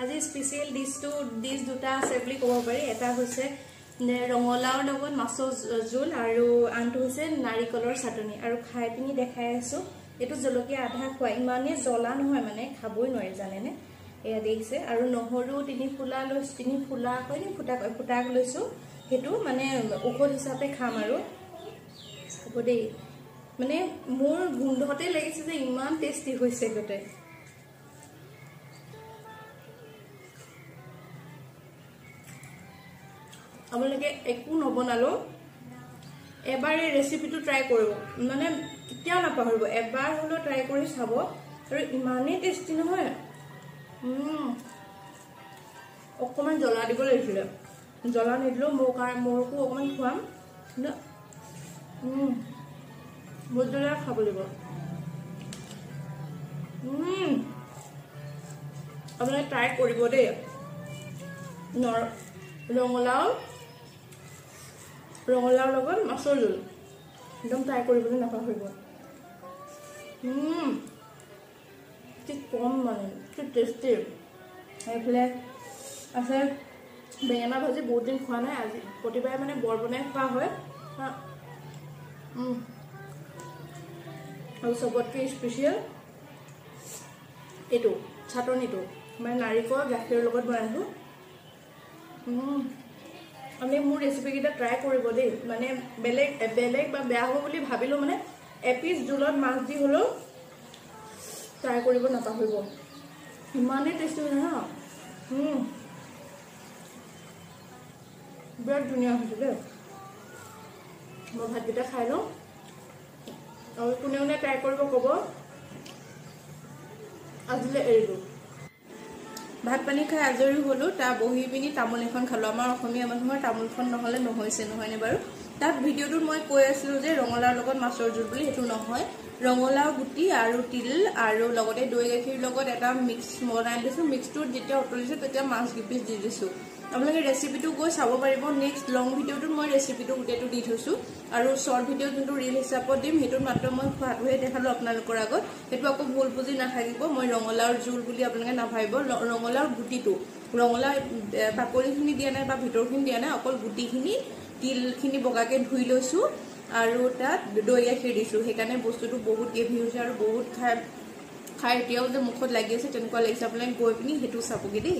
আজি special dish দুটা আছে বুলি ক'ব পাৰি। এটা হৈছে ৰঙালাওৰ লগত মাছৰ জোল আৰু আনটো হৈছে নাৰিকলৰ চাটনি। আৰু খাই পিনি দেখাই আছোঁ, এইটো জলকীয়া আধা খোৱা, ইমানেই জ্বলা নহয় মানে খাবই নোৱাৰি জানেনে। এয়া দেখিছে। আৰু নহৰু 3 ফুলা লৈছোঁ, 3 ফুলা কয় নে ফুটা কয়, ফুটা লৈছোঁ, সেইটো মানে ঔষধ হিচাপে খাম। আৰু চাব দেই, মানে মোৰ গোন্ধতে লাগিছে যে ইমান টেষ্টি হৈছে গোটেই। আপোনালোকে একো নবনালেও এবাৰ এই ৰেচিপিটো ট্ৰাই কৰিব, মানে কেতিয়াও নাপাহৰিব, এবাৰ হ'লেও ট্ৰাই কৰি চাব। আৰু ইমানেই টেষ্টি নহয়। অকণমান জ্বলা দিব লাগিছিলে, জ্বলা নিদিলেও মোৰ কাৰণে মোৰকো অকণমান খুৱাম, কিন্তু বহুত জ্বলা খাব লাগিব। আপোনালোকে ট্ৰাই কৰিব দেই। ৰঙালাওৰ লগত মাছৰ জোল একদম ট্ৰাই কৰিবলৈ নাপাহৰিব। কি কম মানে কি টেষ্টি। এইফালে আছে বেঙেনা ভাজি, বহুত দিন খোৱা নাই, আজি প্ৰতিবাৰে মানে বৰ বনাই খোৱা হয়। আৰু চবতকৈ স্পেচিয়েল এইটো চাটনিটো, মানে নাৰিকল গাখীৰৰ লগত বনাইছোঁ। আপুনি মোৰ ৰেচিপিকেইটা ট্ৰাই কৰিব দেই, মানে বেলেগ বেলেগ বা বেয়া হ'ব বুলি ভাবিলেও মানে এপিচ জোলত মাছ দি হ'লেও ট্ৰাই কৰিব নাপাহৰিব, ইমানেই টেষ্টি হয় নহয়। বিৰাট ধুনীয়া হৈছে দেই। মই ভাতকেইটা খাই লওঁ, আৰু কোনে কোনে ট্ৰাই কৰিব ক'ব। আজিলৈ এৰিলোঁ। ভাত পানী খাই আজৰি হ'লোঁ, তাৰ বহি পিনি তামোল এখন খালোঁ। আমাৰ অসমীয়া মানুহৰ তামোলখন নহ'লে নহৈছে নহয়নে বাৰু? তাত ভিডিঅ'টোত মই কৈ আছিলোঁ যে ৰঙালাওৰ লগত মাছৰ জোল বুলি, সেইটো নহয়। ৰঙালাও গুটি আৰু তিল আৰু লগতে দৈ গাখীৰ লগত এটা মিক্স বনাই দিছোঁ। মিক্সটোত যেতিয়া উতলিছোঁ তেতিয়া মাছ দুপিচ দি দিছোঁ। আপোনালোকে ৰেচিপিটো গৈ চাব পাৰিব। নেক্সট লং ভিডিঅ'টোত মই ৰেচিপিটো গোটেইটো দি থৈছোঁ। আৰু শ্বৰ্ট ভিডিঅ' যোনটো ৰিল হিচাপত দিম সেইটোত মাত্ৰ মই খোৱাটোহে দেখালোঁ আপোনালোকৰ আগত, সেইটো আকৌ ভুল বুজি নাথাকিব। মই ৰঙালাওৰ জোল বুলি আপোনালোকে নাভাবিব। ৰঙালাওৰ গুটিটো, ৰঙালাও বাকলিখিনি দিয়া নাই বা ভিতৰখিনি দিয়া নাই, অকল গুটিখিনি তিলখিনি বগাকৈ ধুই লৈছোঁ আৰু তাত দৈ গাখীৰ দিছোঁ। সেইকাৰণে বস্তুটো বহুত গ্ৰেভি হৈছে আৰু বহুত খাই খাই এতিয়াও যে মুখত লাগি আছে তেনেকুৱা লাগিছে। আপোনালোকে গৈ পিনি সেইটো চাবগৈ দেই।